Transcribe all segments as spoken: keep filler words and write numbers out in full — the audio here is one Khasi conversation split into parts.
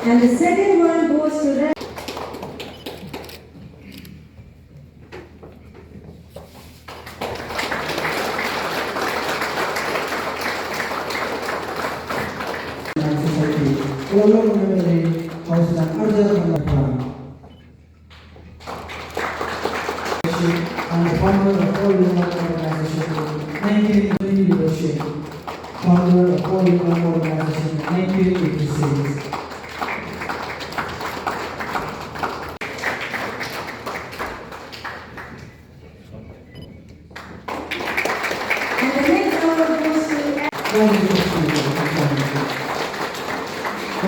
And the second one goes to the Society. Ulang ulang M L A, House dan Arja Khandapra. And the founder of All Young Organization, nineteen leadership. Founder of All Young Organization, nineteen eighty-six. And the next award goes to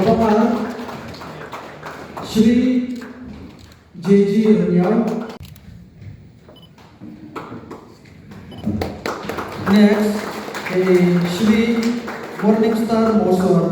Kaba Shri J G Raniaw. Next, eh, Shri Morning Star Mosor.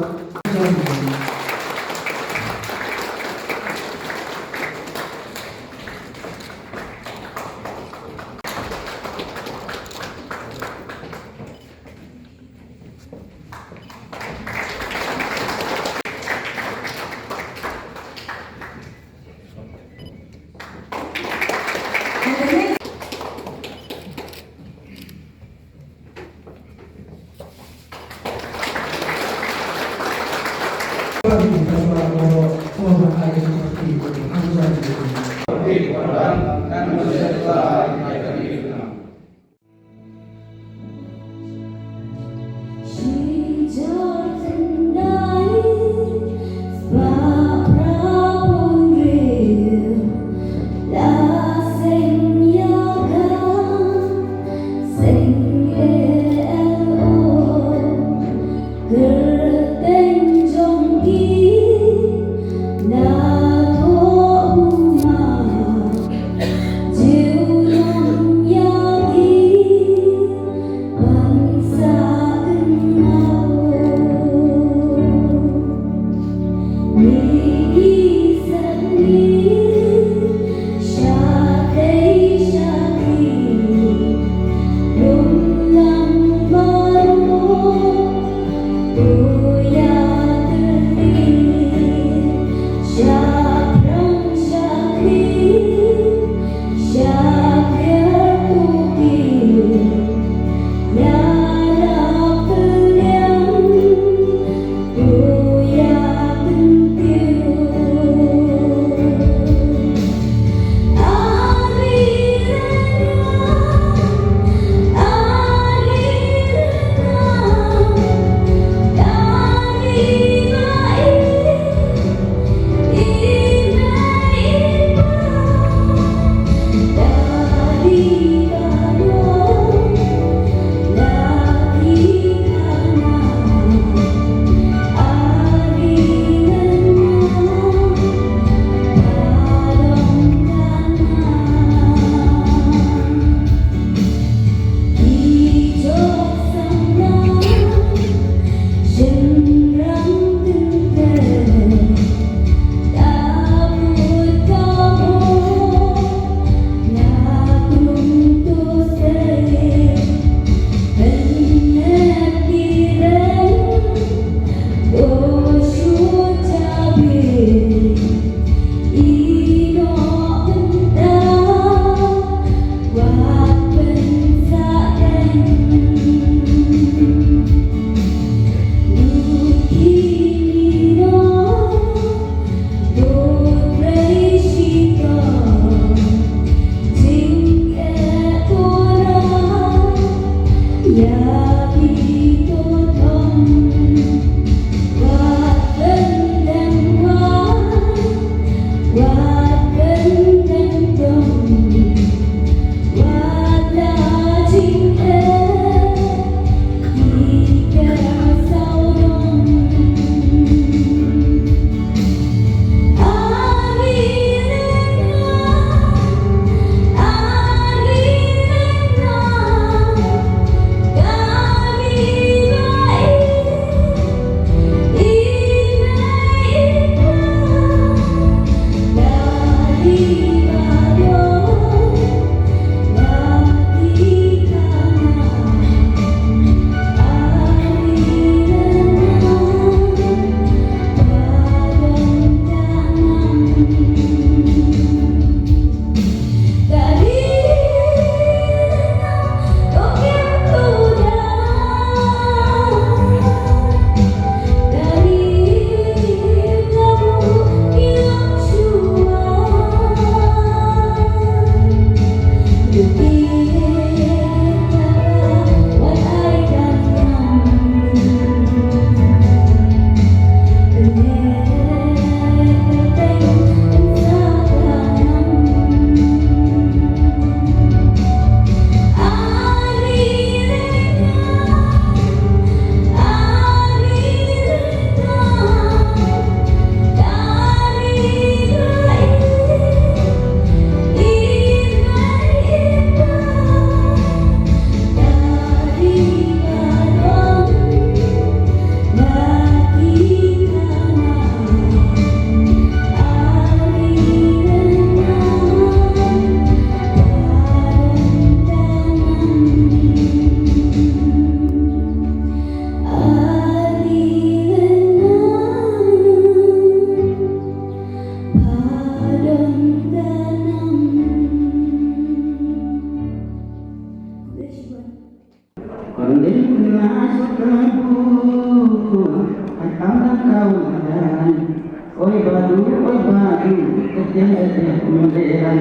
Oi badu, oi badu, ketian ketian menderan.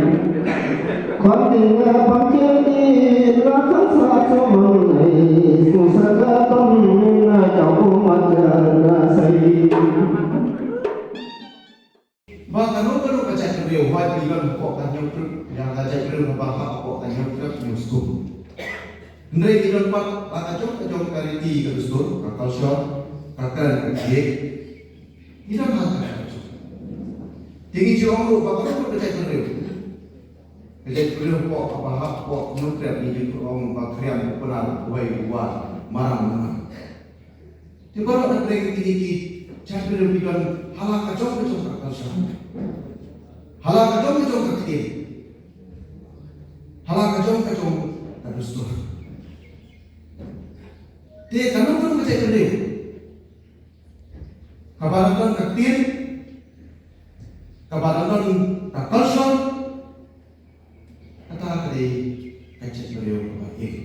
Kau tinggal pangkil di belakang satu mengai, susah kau mengenai kau mata nasai. Ba kano kano ka jaitbynriew, hooid, ngi don hapoh ka hynñiewtrep, ïa ka jaitbynriew kaba hap hapoh ka hynñiewtrep hynñiewskum. Hynrei ngi don pat la ka jong ka jong ka riti ka dustur, ka culture, ka kren ka kjat. Ngi don ha ka jong. Te ngi ju ong ruh ba kano kano ka jaitbynriew. Ka jaitbynriew hapoh kaba hap hapoh hynñiewtrep ngi ju ong ba khriam, u Pnar, u Wei, u War, Maram, Maram. Te baroh na pdeng kine ki jaitbynriew ki don ha la ka jong ka jong ka culture. Ha la ka jong ka jong ka ktien. Ha la ka jong ka jong ka dustur. Te kano kano ka jaitbynriew kaba la don ka ktien, kaba la don ka culture, kata ka dei ka jaitbynriew kaba im.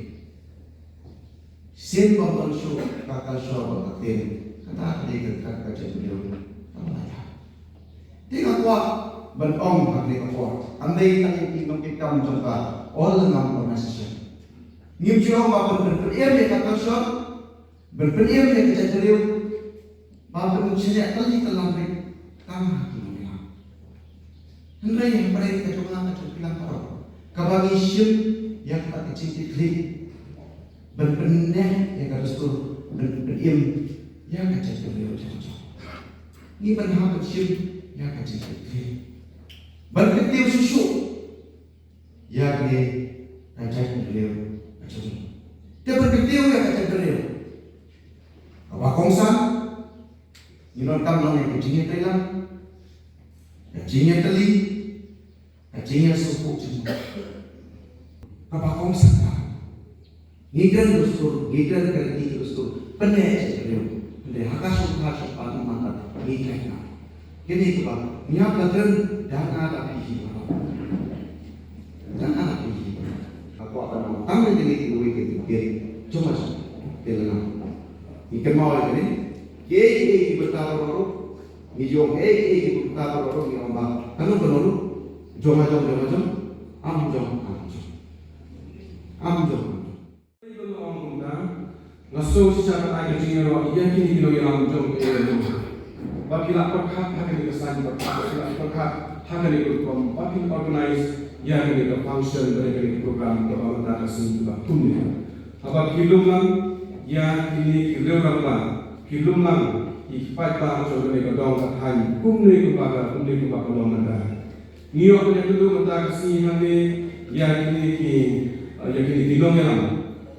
Sien bym don shuh ka culture bad ka ktien, kata ka dei ka, ka, ka jaitbynriew kaba la ïap. Te nga kwah ban ong ha kane ka por, ym dei tang ïa ki nongtei kam jong ka All Angam Organization. Ngim ju ong ba ban, ban pynim ïa ka culture, ban pynim ïa ka jaitbynriew, ba ban shaniah tylli tyllang rit tang ha ki nongïalam. Hynrei hapdeng ka jong nga ka jong phi lang baroh, kaba ngi shim ïa ka, ka jingkitkhlieh ban pynneh ïa ka dustur, ban pynim ïa ka jaitbynriew jong ngi. Ngi ban hap ban shim ïa ka jingkitkhlieh ban kyntiew shuh shuh ïa kane ka jaitbynriew ka jong ngi. Te ban kyntiew ïa ka jaitbynriew kaba kongsan, ngi donkam long ïa ka jingïatreilang, ka jingïatylli, ka jingïasngewthuh jingmut. Kaba kongsan ka Ngi kren dustur, ngi kren ka riti ka dustur. Pyneh jaitbynriew. Pyneh ha ka sngewthuh jong phi, mynta ngi kren na kine kiba ngi hap ban kren, dang ada phi hi baroh. Dang ada phi hi baroh. Ka kwah ban ong tang ïa kine kiwei ki ktien jong nga jong phi. Te lano ngi kynmaw ïa kine kiei kiei ki bynta baroh ruh. Ngi ïoh kiei kiei ki bynta baroh ruh ngi ong ba kano kano ruh jong nga jong, jong nga jong. Am jong, am jong. Am jong, am jong. Nga sngew shisha katai ka jingïaroh ïa kine ki nongïalam jong ka ïing. Ba ki la pyrkhat ha kane ka saiñ pyrkhat, ba ki la pyrkhat ha kane ka rukom, ba ki la organize ïa kane ka function, ïa kane ka program kaba mynta ka sngi kaba kumne. Haba ki lum lang ïa kine ki riew rangbah, ki lum lang ïa ki paidbah jong kane ka dong ka thaiñ kumne kumba ka, kumne kumba ka long mynta. Ngi ïoh ban ïakynduh mynta ka sngi hangne ïa kine ki, eh, ïa kine ki nongïalam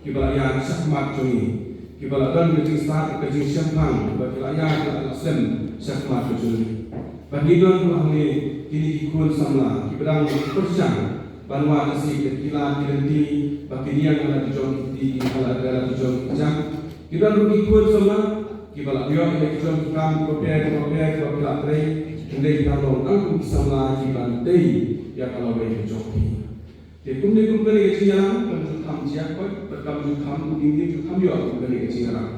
kiba la ïaid shakhmat jong ngi, kiba la don ka jingstad ka jingshemphang, kiba ki la ïaid, ki la ïaid sem shakhmat jong ngi. Bad ngi don ruh hangne kine ki khun samla kiba dang pyrshang ban wad ïa ka sih, ki lad ki lynti, ba kin ïeng ha la ki jong ki kti, ha la, ha la ki jong ki kjat. Ki don ruh ki khun samla kiba la ïoh ïa ki jong ki kam kiba pher kiba pher kiba ki la trei. Hynrei ki dang long tang kum ki samla kiban tei ïa ka lawei ka jong ki. Te kumne kum kane ka jingïalang kam ju kham jia koit bad kam ju kham, ngim ju kham ïoh kum kane ka jingïalang.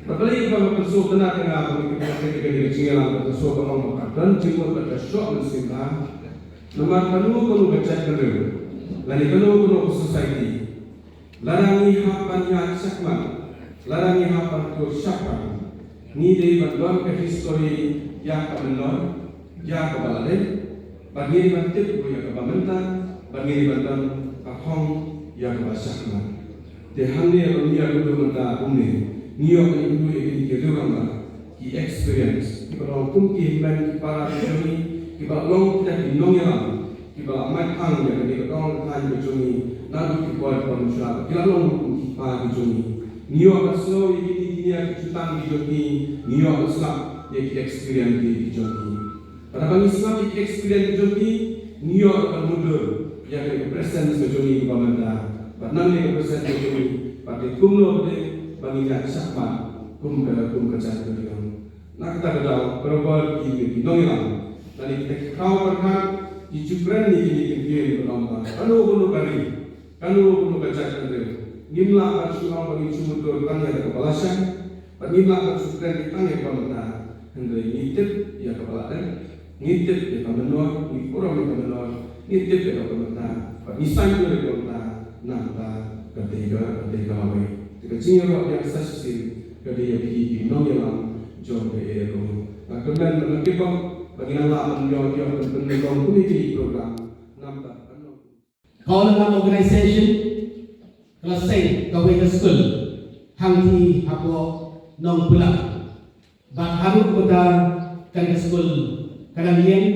Bad balei ba nga pynshong tynat ïa nga ba ngi pynshong kane ka jingïalang, ba pynshong ba ong ba ka don jingmut bad ka shoh mynsiem bha. Namar kano kano ka jaitbynriew lane kano kano ka society, lada ngi hap ban ïaid shakhmat, lada ngi hap ban kiew shakhmat, ngi dei ban don ka history ïa ka mynnor, ïa kaba la dei, bad ngi dei ban tip ruh ïa kaba mynta, bad ngi dei ban don ka thong ïa kaba shakhmat. Te hangne ba ngi ïakynduh mynta kumne, ngi ïoh ban ïakynduh ïa kine ki riew rangbah, ki experience, kiba long kum ki hynmen ki para ki jong ngi, kiba long kita ki nongïalam, kiba la mait hang ïa kane ka dong ka thaiñ ka jong ngi naduh ki por ki por mynshuwa, ki la long ruh kum ki kpa ki jong ngi. Ngi ïoh ban sngew ïa kine ki nia ki jutang ki jong ki, ngi ïoh ban sngap ïa ki experience ki jong ki. Bad haba ngi sngap ïa ki experience ki jong ki, ngi ïoh ban mutdur ïa kane ka presence ka jong ngi kaba mynta. Bad nangne ka presence ka jong ngi, bad dei kumno ba dei ba ngi ïaid shakhmat kum ka, kum ka jaitbynriew. Na kata ka daw, barabor ki, ki nongïalam lane kita ki khraw pyrkhat ki ju kren ïa kine ki ktien ba ong ba kano kano ka ri, kano kano ka jaitbynriew, ngim lah ban shu ong ba ngin shu mutdur tang ïa kaba la shai, bad ngim lah ban shu kren tang ïa kaba mynta, hynrei ngi tip ïa kaba la dep. Ngi tip ïa ka mynnor, ngi burom ïa ka mynnor, ngi tip ïa ka bynta, bad ngi sngewthuh ïa ka bynta, nangta ka dei ka, ka dei ka lawei. Te ka jingïaroh ïa ka sa shisien, ka dei ïa phi ki nongïalam jong ka A L O. Nga kyrmen bad nga kyrpad ba ngin nang lah ban ïoh, ïoh ban pynlong kumne ki program, namar ban long Ka Olangam Organization ka la seng kawei ka skul hangtei hapoh Nongpulang. Bad haduh mynta kane ka skul ka dang ïeng.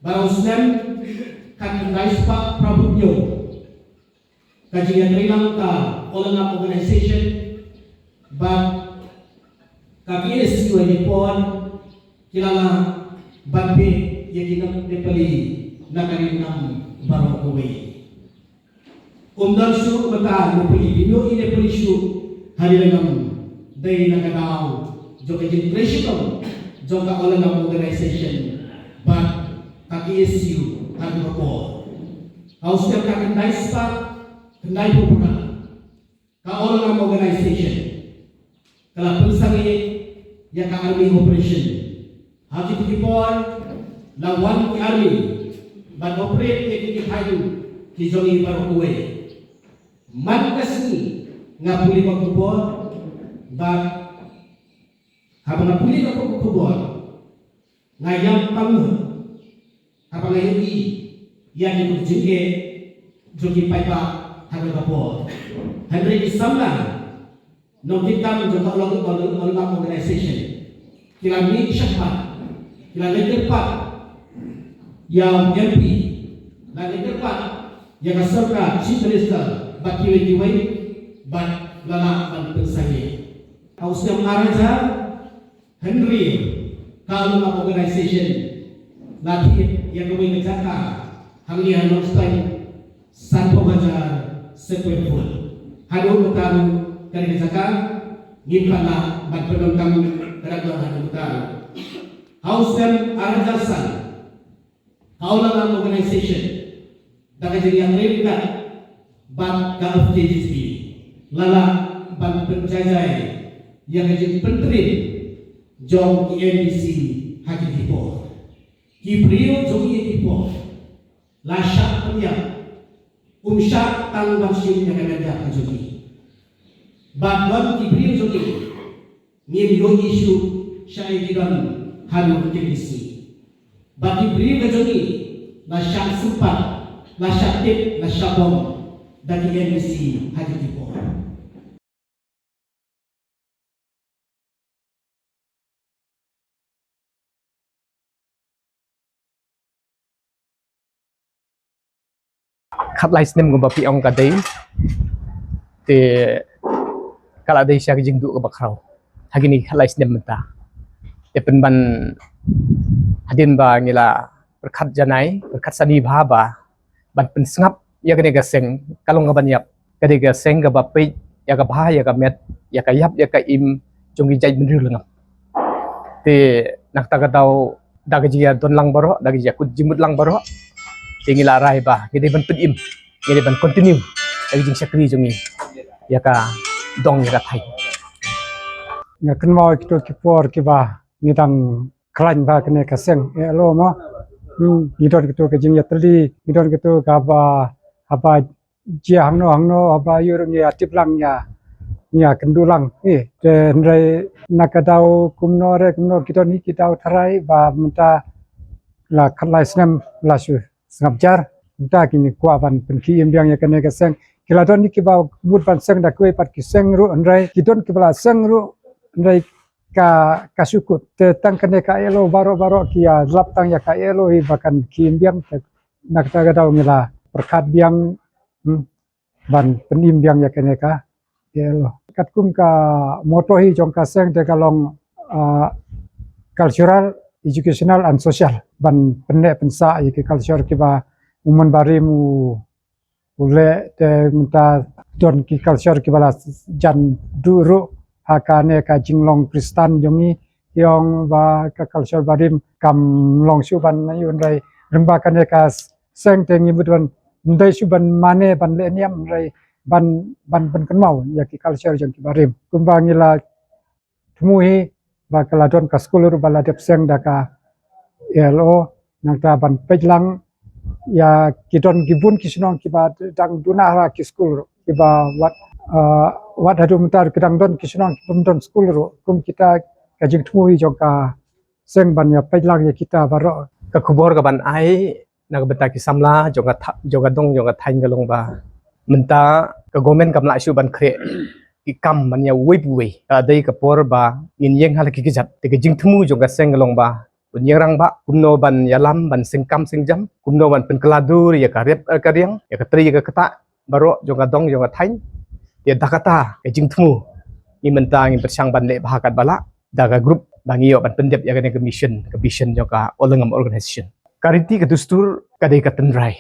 Bad ha u snem khatkhyndai spah phra phew hynñiew ka jingïatreilang ka Olangam Organization bad ka K S U ha ki por ki la lah ban peit ïa ki nong Nepali na ka ri Nam baroh kawei. Ym don shuh mynta Nepali, ym don i Nepali shuh ha ri Nam, dei na ka daw jong ka jingtrei shitom jong ka Olangam Organization bad ka K S U ha ka por. Ha u snem khatkhyndai spah khyndai phew phra ka Olangam Organization ka la pynsangeh ïa ka army operation. Ha kito ki por la wan ki army ban operate ïa ki, ki thaiñ ki jong ngi baroh kawei. Man ka sngi nga pule ka khubor, bad haba nga pule ka khubor nga ïam pang haba nga ïohi ïa ki jingeh jong ki paidbah ha kata ka por. Hynrei ki samla nongkitkam jong ka Olangam, Olangam Organization ki la mih shakhmat, ki la leit kyrpad ïa u M P, la leit kyrpad ïa ka sorkar, Chief Minister bad kiwei kiwei, bad la lah ban pynsangeh. Ha u snem ar hajar hynriew ka Olangam Organization la thied ïa kawei ka jaka hangne ha Nongstoiñ, sanphew hajar square foot. Haduh mynta ruh kane ka jaka ngim pat lah ban pyndonkam, ka dang don haduh mynta ruh. Ha u snem ar hajar san ka Olangam Organization da ka jingïatreilang bad ka F K J G P la lah ban pynjaijai ïa ka jingpyntrein jong ki M D C ha kito ki por. Ki briew jong ngi ha kito ki por la shah pynïap, ym shah tang ban shim ïa ka met ka jong ki. Bad don ki briew jong ngi ngim ïohi shuh shaei ki don haduh kine ki sngi. Bad ki briew ka jong ngi la shah sympat, la shah tip, la shah bom da ki M D C ha kito ki por. Khatlai snem kumba phi ong ka dei, te ka la dei sha ka jingduh kaba khraw ha kine khatlai snem mynta. Te pynban hadien ba ngi la pyrkhat janai, pyrkhat sani bha ba ban pynsngap ïa kane ka seng, ka long kaban ïap. Ka dei ka seng kaba peit ïa ka bha, ïa ka met, ïa ka ïap, ïa ka im jong ki jaitbynriew lyngngam. Te na kata ka daw, da ka jingïadon lang baroh, da ka jingïakut jingmut lang baroh, te ngi la rai ba ngi dei ban pynim, ngi dei ban continue ïa ka jingshakri jong ngi ïa ka dong ïa ka thaiñ. Nga kynmaw ïa kito ki por kiba ngi dang khlaiñ bha kane ka seng, eh, A L O mo. Hmm, ngi don kito ka jingïatylli, ngi don kito kaba, haba jia hangno hangno, haba ïoh ruh ngi ïa tip lang, ngi ïa, ngi ïa kynduh lang. Eh, te hynrei na ka daw kumno re kumno, ki don hi ki daw tharai ba mynta la khatlai snem la shu sngap jar. Mynta ki ngi kwah ban pynkhie im biang ïa kane ka seng. Ki la don hi kiba mut ban seng da kiwei pat ki seng ruh, hynrei ki don kiba la seng ruh, hynrei ka, ka shu kut. Te tang kane ka A L O baroh baroh ki ïa lap tang ïa ka A L O hi ba kan khie im biang. Te na kata ka daw ngi la pyrkhat biang, hmm, ban pynim biang ïa kane ka A L O. Katkum ka motto hi jong ka seng te ka long, ah, cultural, educational and social. Ban pynneh pynsah ïa ki culture kiba u mon barim u u leh, te mynta don ki culture kiba la jan duh ruh ha kane ka jinglong Khristan jong ngi. Ki ong ba ka culture barim kam long shuh ban ïoh, hynrei lyngba kane ka seng te ngi mut ban ym dei shuh ban mane ban leh niam, hynrei ban, ban pynkynmaw ïa ki culture jong ki barim. Kumba ngi la thmu hi ba ka la don ka skul ruh ba la dep seng da ka L O, nangta ban peit lang ïa ki don ki bun ki shnong kiba dang duna ha ki skul ruh, kiba wat, ah, wat haduh mynta ki dang don ki shnong ki bym don skul ruh, kum kita ka jingthmu jong ka seng ban ïa peit lang ïa kita baroh. Ka khubor ka ban ai na ka bynta ki samla jong ka tha-, jong ka dong jong ka thaiñ ka long ba mynta ka government kam lah shuh ban khreh ki kam ban ïa uwei pa uwei. Ka dei ka por ba ngin ïeng ha la ki kjat. Te ka jingthmu jong ka seng ka long ba un ïeng rangbah, kumno ban ïalam, ban seng kam seng jam, kumno ban pynkylla dur ïa ka rep, eh, ka riang, ïa ka trei ïa ka ktah baroh jong ka dong jong ka thaiñ. Te da kata ka jingthmu ngi mynta ngin pyrshang ban leh bha katba lah da ka group ba ngi ïoh ban pyndep ïa kane ka mission, ka vision jong ka Aulangam Organization. Ka riti ka dustur ka dei ka tynrai.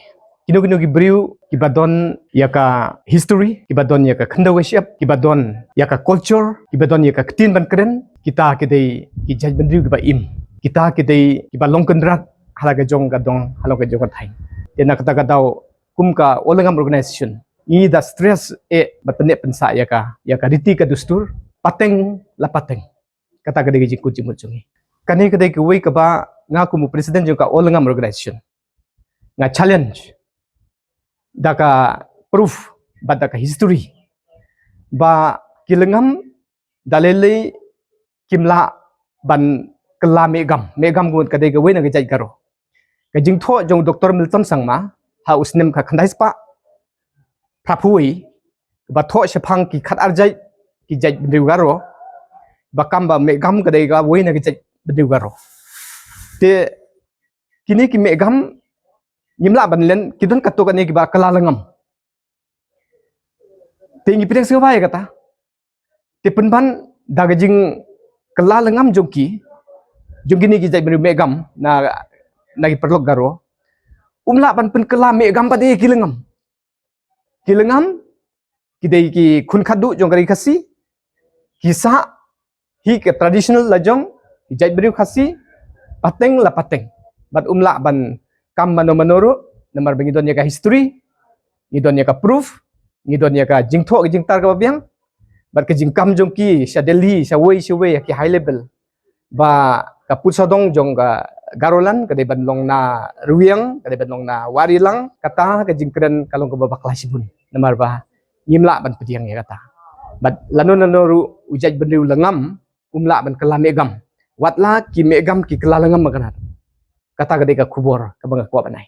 Kino kino ki briew kiba don ïa ka history, kiba don ïa ka khyndew ka shyiap, kiba don ïa ka culture, kiba don ïa ka ktien ban kren, kita ki dei ki jaitbynriew kiba im. Kita ki dei kiba long kynrad ha la ka jong ka dong, ha la ka jong ka thaiñ. Te na kata ka daw kum ka Aulangam Organization ngi da stress eh ba pynneh pynsah ïa ka, ïa ka riti ka dustur pateng la pateng. Kata ka dei ka jingkut jingmut jong ngi. Kane ka dei kawei kaba nga kum u president jong ka Aulangam Organization nga challenge da ka proof bad da ka history ba ki Lyngngam da lei lei kim lah ban kylla meh gam. Meh gam ka dei kawei na ka jait Garo. Ka jingthoh jong Doktor Milton Sangma ha u snem ka khyndai spah phra phew wei, ba thoh shaphang ki khatar jait ki jaitbynriew Garo, ba kam ba meh gam ka dei kawei na ka jaitbynriew Garo. Te kine ki meh gam ngim lah ban len, ki don katto katne kiba kylla Lyngngam. Te ngi pdiang sngewbha ïa kata. Te pynban da ka jingkylla Lyngngam jong ki, jong kine ki jaitbynriew meh gam na, na ki paralok Garo, um lah ban pynkylla meh gam pat ïa ki Lyngngam. Ki Lyngngam ki dei ki khun khatduh jong ka ri Khasi, ki sah hi ka traditional la jong ki jaitbynriew Khasi pateng la pateng. Bad um lah ban kam mano mano ruh, namar ba ngi don ïa ka history, ngi don ïa ka proof, ngi don ïa ka jingthoh ka jingtar kaba biang. Bad ka jingkam jong ki sha Delhi, sha wei sha wei ha ki high level, ba ka pud sawdong jong ka Garoland ka dei ban long na rwiang, ka dei ban long na wariang. Kata ka jingkren ka long kaba bakla shibun, namar ba ngim lah ban pdiang ïa kata. Bad lano lano ruh u jaitbynriew Lyngngam um lah ban kylla meh gam, wat la ki meh gam ki kylla Lyngngam ma ka nat. Kata ka dei ka khubor kaba nga kwah ban ai.